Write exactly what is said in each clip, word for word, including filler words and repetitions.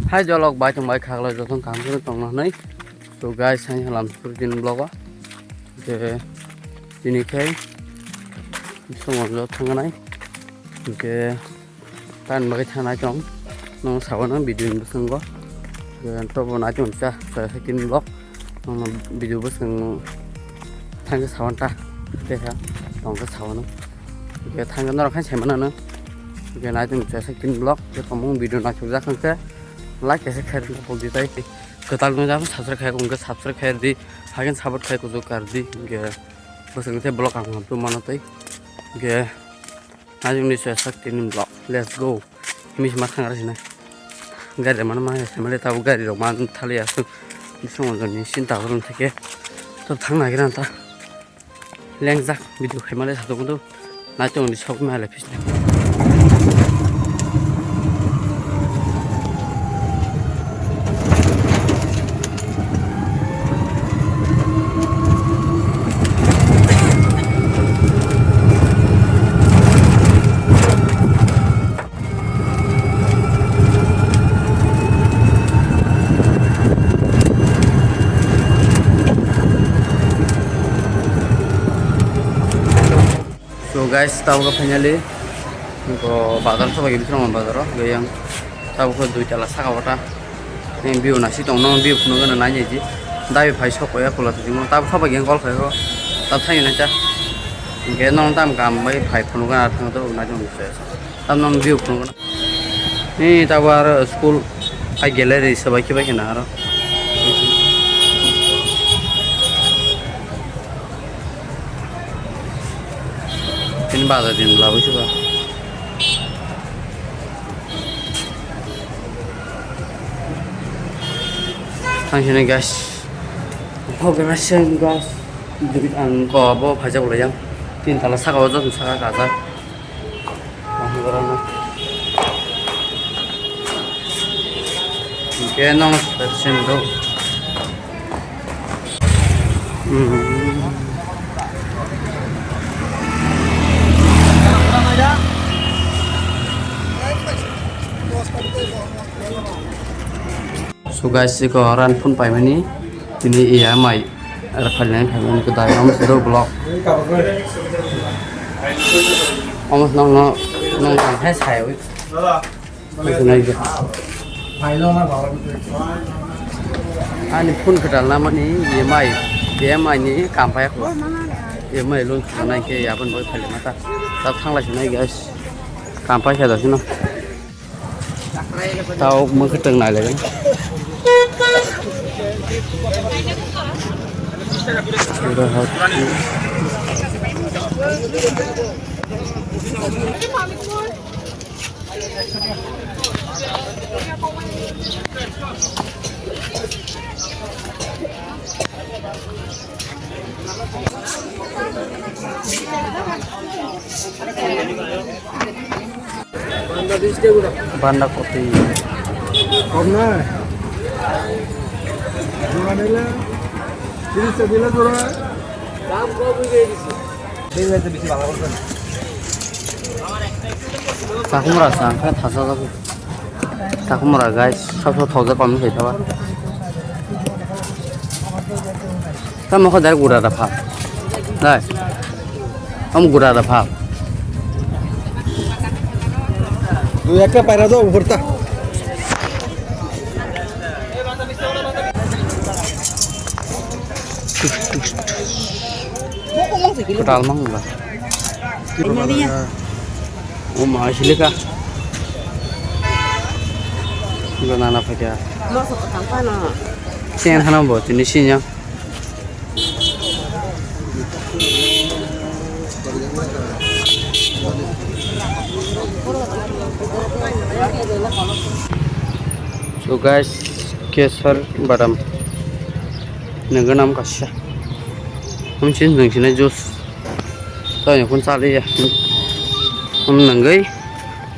Hai jolok bai tong bai khaklai joto kaham khe tongna hwnwi. So guys, hai halam suri din vlog o. Je tini khai bisong o thangna nai. Je tan bagwi thangnai tong. Nong sawana video ni bwskango. Je to bo nai tong cha cha kini vlog. Nong video bwskango thangkhe sawan ta. Te ha tong khe sawana. Je thangkhe norok khai saimana no. Je nai tong cha kini vlog. Je tongmung video naithok jak khe like kaisa khairok pok di tai. Kwtal nung jang subscribe khai kung khe subscribe khai di, hagen support khai kuchuk kar di, hingke bwswk tei vlog ang hamtu mano tei, hingke najung ni soya sak tini vlog, let's go, himi hima thang rasi na, gari mano ma family tabo gari rok man thali aswk, bising joni sinta rok theke, to thang nai gira ta. Lengjak video khaimale satung do. Naitung di sok male phisne. So guys, tabuk finally ko bazar sobai gibisi rong bazar o gayang tabuk dui tala saka wata. View nasi tong no view phunu gana nai nai ji. Dai phai sok ya kula tong tabuk sobai geng call khai ho. Tab thai nai ta. Ge nong tam kam bai phai phunu gana thang to nai tong se. Tam nong view phunu gana. Ni tabuk aro school ai gallery sabai kibai kena aro. Ini bazar din belai suka. Tang sini guys. Oke guys. Jadi ang ko abo phaja boleh yang. Tin tala saka wajah saka kaza. Ang berana. Oke nong section do. So guys, iko ran phone paimani tini E M I ar phalnai phaimani ko dai om sero block. Om nong no nong kan hai sai wi. Ani phone kwtal namani E M I, E M I ni kampaya ko. E M I loan khna ke yabon boy phale mata. Ta thanglai sinai guys. Kampai khe da sino. Tao mwkhwtwng nai lai. Banda kopi. Kom na. Jora nila. Tiris ta dila jora. Dam kom hoi gaye. Takhumra sa, khe thasa jago. Takhumra guys, sab sab thokjak pamni khaitaba. Tamo kho direct gura da pha. Dai. Am gura da pha. Dui ekta paira do upor ta. Kwtal mang ba. O ma silika. Lo nana phaikha. Chen hana bo tini sinya. So guys, kesar badam nangganam kaisa. Hamsin nangsinai juice. Tawini phun chaliya. Phun nangwi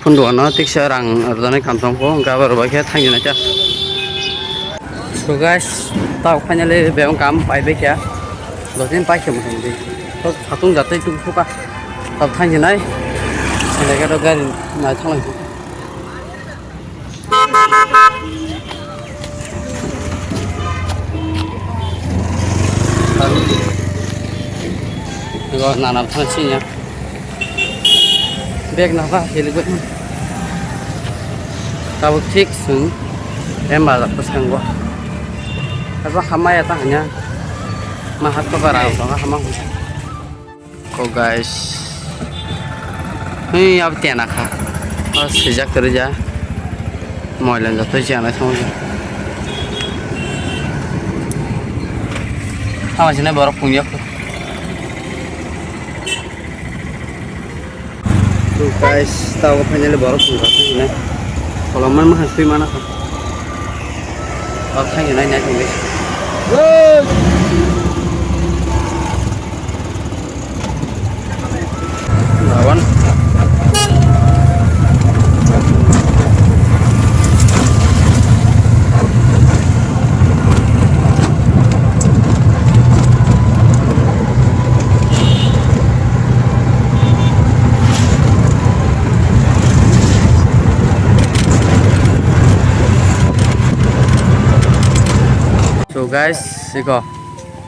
phun duano tiksa rang rwjaknai kam tongkho, hwnkhe abo rwbaikhe thangwi naikha. So guys, tabuk finally bebak kam paibaikha. Dosnin paikhe muthungdi. Satung jatwi tubukha. Tabuk thangwi nai. Sanaikhe to gari nai thanglai. Ego nana thang sini ya. Bag nana hilik bag. Tabuk thik sung. Em bazar ko sanggo. Abo hamaya ta hanya. Mahat ko bara ko hama. Ko guys. Hei, abo tena kha. O sijak kwrwi ja. Moilan jotoi chana thang ja. Ama sina borok pungya. So guys, tao finally borok pungya sini. Kalau mana mah sih mana kah? Kok saya nanya sini. Lawan. So guys, siko.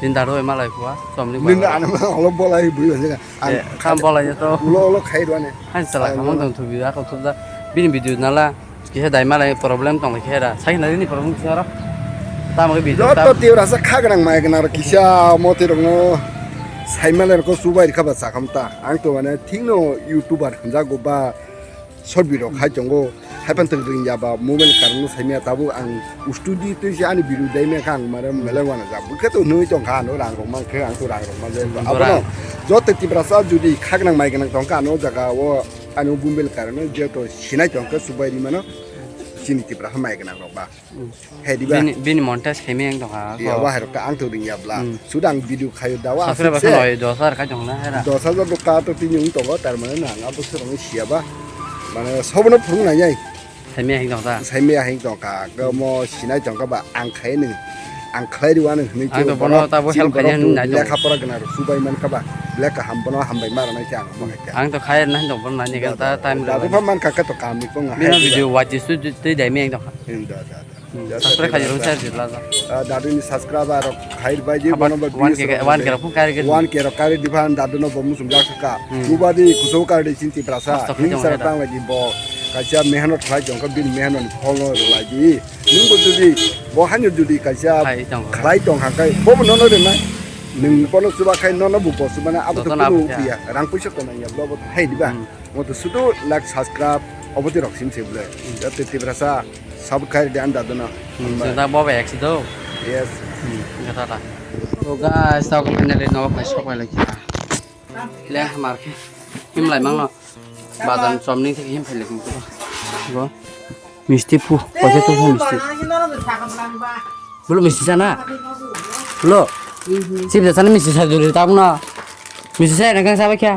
Tin daro emalai kuwa, somni kuwa. Nini ano olo bolai bui bajega. Ang eh, kham bolai to. Ulo ulo khai rwani. Hai sala khamang tong thubi ako thubda. Bini video nala kisa dai malai problem tong khe ra. Sai na ni problem kisa ra. Tamo ke video. Joto ta tiura sa khagrang mai gana ra kisa moti rokno sai malai ko subai kha ba sa kham ta. Ang to mane thingno YouTuber hwnjago ba. Sorbi rok hai tongo, hai pan twk ring ya ba mobile karon saimaya tabuk ang studio twi se ani biru dai maya kha ang mare mele wana ja bwkhe to nui tong kha ano rang rok man khe ang to rang rok man jai abono joto tiprasa jodi khagnang mai gwnang tong kha ano jaga o ani mobile karon joto sinai tong khe subai ri mano chini tiprasa mai gwnang rok ba. Hai diba? Bini, bini montage khaimai ang tongkha. Iya, wah, rok ta ang to ring ya bla. Hmm. Suda ang video khayo dawa. Subscriber asuk se. Khano dos hajar khai tongna hera. Dos hajar do ka to tini ung tongo, tar mane na, na bo se rong sia ba. Mane sobono phurung na yai. Khaimai ang tongkha. Khaimai ang tongkha. Kamo sinai tongkha ba ang khai ni. Ang khlai riwa nang hwnwi. Ang to bono tabo help khaina hwnwi nai tongo. Lekha pora gana rok subai man kha ba. Lekha ham bono hambai mara nai khe ang bo hai kha. Ang to khai na hwn tong bono nai ni ta time. Dadu pha man kha kha to kam ni kong. Bina video watch su tei dai mi ang tongkha. Hmm, da, da, da. Hmm, subscribe khairok share di laza. Ah, dadu ni subscriber rok khair bai di bono ba one K, one K rok phung khair di. One K rok khair di phan dadu no bo musum jak ka. Hmm. Uba di kuso khair di chinti prasa. Hing sara tang lagi bo. Kaisa mehnat khlai jong ka bin mehnat ni phol no lai di. Nung bo judi bo hanyo judi kaisa khlai tong ha kai bo no no de nai. Nung bono chuba khai no no bu bo chuba na abo to kunu ya. Rang puisa to nang ya bo bo hai di ba. Hmm. Mo to sudu like subscribe obo ti rok sim se bole. Hmm. Te te prasa. Sab khair di anda duna. Hmm, sida boba eksi do. Yes. Hmm, gata ta. To guys, tao ko finally no khai sok lai kha. Le hamar khe. Him lai mang no. Bazar chom ni thik him phai le kung ko. Go. Misti pu, ko se tu misti. Bulu misti sana. Lo. Sip sana misti sa dulu tao na. Misti sa nang kang sa ba kya.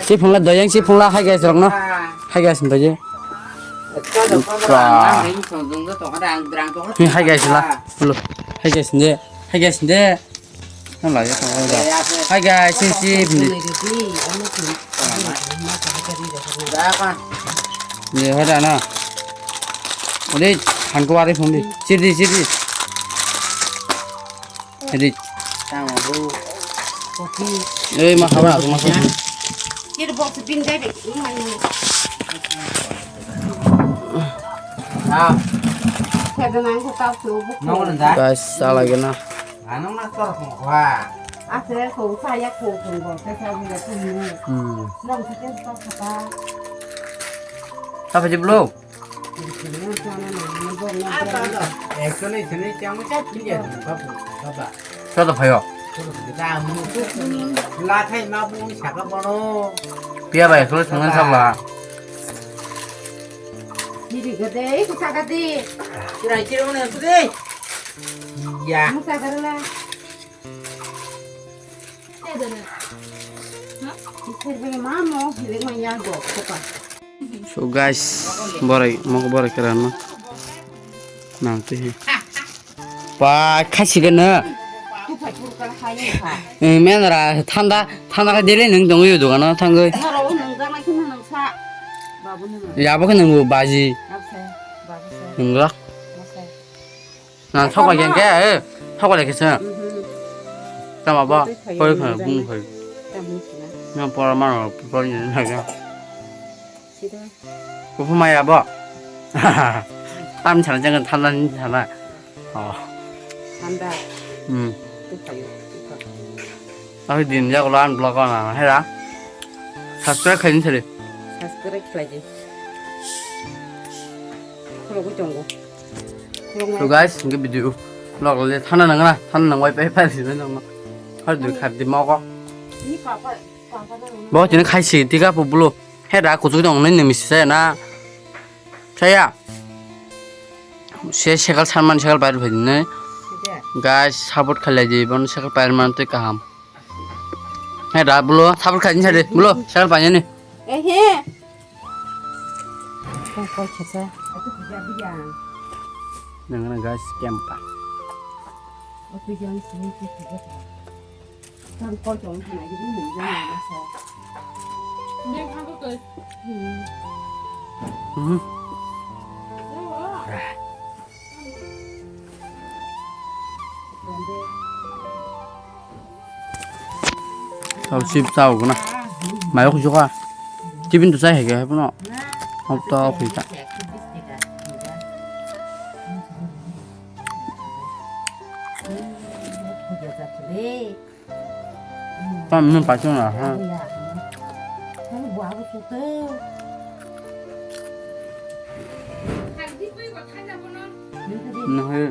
Si phung la doyang si phung la hai guys rok no. Hai guys ndo je. Ka. Ni hai guys la. Lo. Hai guys ne. Hai guys ne. Nang la ya. Hai guys si si. Ni hoda na. Ode hanko ari phung di. Sidi sidi. Edi. Tamo bo. Kopi. Ei ma khabar asuk ma khabar. Kir box bin jai be. Ah. Kada nang ko kau tu bu. Nong na da. Guys, salah gena. Anong na tor ko wa. Ase ko saya ko ko ko te sa bi ko ni. Hmm. Nong sa ke ko kata. Apa je belum? Ekso ni sini chang cha thik ya baba. Soto phayo. Lathai ma bu saka bono. Piya bai ekso songna sabla. Didi gede, ku saka di. Kirai kiro ne ku di. Ya. Mu saka la. So guys, borai mok borai kerana nang twi. Ba khasi gana. Menra thanda thanda ka dele nang dong yo dogano thangoi. Ya bo khe nang baji. Nang la. Na thok bai khe, eh, thok bai khe sa. Tama ba? Tei khayo Koi nang khana jani. Bung khai. Tamo khana. Nang pora mano pora ni na ya. Sida. Kufu maya ba? Tam chana jangan thanda ni thanda. Oh. Thanda. Hmm. Tei khayo. Tei khayo. Tapi din ya kalau an blog na hera. Subscribe khai ni sari. Subscribe khlai di. Khulogwi tongo. Khulogma. So guys, hingke video vlog le thana nang na, thana nang wai pai pai sina nang ma. Har dui khar di mogo. Ni papa, papa na. Bo tini khai si tiga pu bulu. He da kuchuk dong nai nemi si na. Saya. Se sekal sanman sekal pai pai ne. Sida. Guys, support khalai di bon sekal pai man tei kaham. He da bulu, support khalai ni sari, bulu, sekal pai ni. Eh, he. Kok kok kesa. Aku kerja dia. Nang na guys, kempa. Aku jangan sini tu kerja. Kan kau jangan kena jadi ni jangan masa. Dia apa tu? Hmm. Mhm. Tau chip chao guna. Mayo kuchuka. Chip in tu chai hege hai puno. Hop to khoi ta. Tam min pa chung na ha. Nang hai.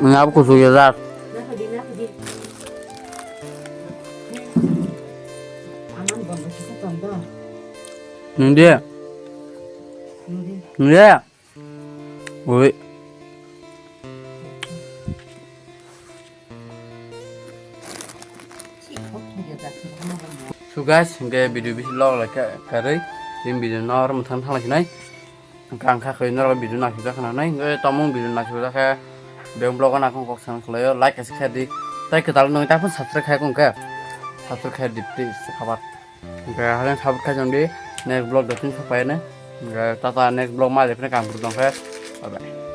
Nang abo kuchuk ya jar. Nang dia. Nang dia. Oi. So guys, hingke video bisi log like karwi, tin video no oro mwthang thang lai sinai. Hingke ang kha khwlai norok video naisuk jak khana nai, hingke tamo video naisuk jak khe beng vlog o nakhung kok sang khwlaio, like kaisa khe di. Tai kwtal nung ta phun subscribe khai kung khe, subscribe khai di please, khabar. Hingke halen support khai chong di, next vlog do tin sapai ne. Hingke tata next vlog ma jephne kang tong khe. Bye bye.